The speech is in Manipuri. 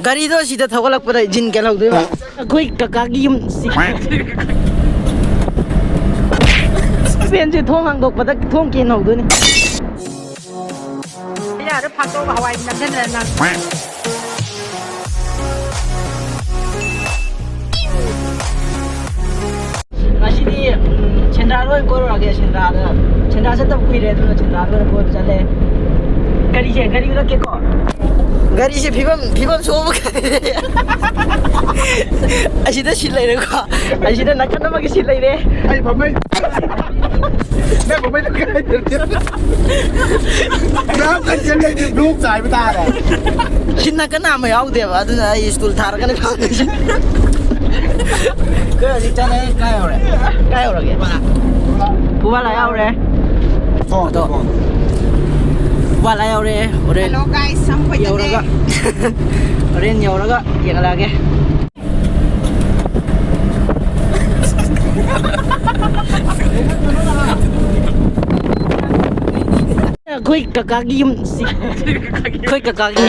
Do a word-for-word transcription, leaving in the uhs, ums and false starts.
ꯒꯥꯔꯤꯗꯣ ꯁꯤꯗ ꯊꯧꯒꯠꯂꯛꯄꯗ ꯏꯟꯖꯤꯟ ꯀꯦꯜꯍꯧꯗꯣꯏꯕ꯫ ꯑꯩꯈꯣꯏ ꯀꯀꯥꯒꯤ ꯌꯨꯝ ꯁꯤ꯫ ꯐꯦꯟꯁꯦ ꯊꯣꯡ ꯍꯥꯡꯗꯣꯛꯄꯗ ꯊꯣꯡ ꯀꯦꯟꯍꯧꯗꯣꯏꯅꯤ꯫ ꯌꯥꯔꯦ, ꯐꯥꯛꯇꯣꯛꯑꯒ ꯍꯋꯥꯏ ꯅꯝꯁꯤꯟꯗꯅ ꯅꯪ꯫ ꯉꯁꯤꯗꯤ, ꯎꯝ, ꯁꯦꯟꯗ꯭ꯔꯥꯗ ꯑꯣꯏꯅ ꯀꯣꯏꯔꯨꯔꯒꯦ꯫ ꯁꯦꯟꯗ꯭ꯔꯥꯗ, ꯁꯦꯟꯗ꯭ꯔꯥ ꯆꯠꯇꯕ ꯀꯨꯏꯔꯦ, ꯑꯗꯨꯅ ꯁꯦꯟꯗ꯭ꯔꯥꯗ ꯑꯣꯏꯅ ꯀꯣꯏꯕ ꯆꯠꯂꯦ꯫ ꯒꯥꯔꯤꯁꯦ, ꯒꯥꯔꯤ ꯎꯠꯂꯛꯀꯦꯀꯣ꯫ ꯒꯥꯔꯤꯁꯦ ꯐꯤꯕꯝ, ꯐꯤꯕꯝ ꯁꯣꯛꯑꯕ ꯒꯥꯔꯤ꯫ ꯑꯁꯤꯗ ꯁꯤꯠ ꯂꯩꯔꯦꯀꯣ꯫ ꯑꯁꯤꯗ ꯅꯥꯀꯟ ꯑꯃꯒꯤ ꯁꯤꯠ ꯂꯩꯔꯦ꯫ ꯑꯩ ꯐꯝꯃꯩ꯫ ꯅꯪ ꯐꯝꯃꯩꯗꯣ ꯀꯥꯏꯗꯅꯣ? ꯄꯨꯔꯥ ꯀꯟꯖꯜꯂꯗꯤ ꯕ꯭ꯂꯣꯛ ꯆꯥꯏꯕ ꯇꯥꯔꯦ꯫ ꯁꯤꯠ ꯅꯥꯀꯟ ꯑꯃ ꯌꯥꯎꯗꯦꯕ, ꯑꯗꯨꯅ ꯑꯩ ꯁ꯭ꯇꯨꯜ ꯊꯥꯔꯒꯅꯦ ꯐꯝꯃꯤꯁꯦ꯫ ꯑꯩꯈꯣꯏ ꯍꯧꯖꯤꯛ ꯆꯠꯂꯦ, ꯀꯥꯏ ꯌꯧꯔꯦ? ꯀꯥꯏ ꯌꯧꯔꯒꯦ? ꯄꯨꯕꯥꯂꯥ ꯌꯧꯔꯦ꯫ ꯐꯣꯟ, ꯑꯗꯣ ꯐꯣꯟ꯫ ꯄꯨꯕꯥꯂꯥ ꯌꯧꯔꯦ, ꯍꯣꯔꯦꯟ Hello guys, ꯁꯝ ꯈꯣꯏꯖꯜꯂꯦ꯫ ꯌꯧꯔꯒ, ꯍꯣꯔꯦꯟ ꯌꯧꯔꯒ ꯌꯦꯡꯍꯜꯂꯛꯑꯒꯦ꯫ ꯑꯩꯈꯣꯏ ꯀꯀꯥꯒꯤ ꯌꯨꯝ ꯁꯤ-, ꯑꯩꯈꯣꯏ ꯀꯀꯥꯒꯤ꯫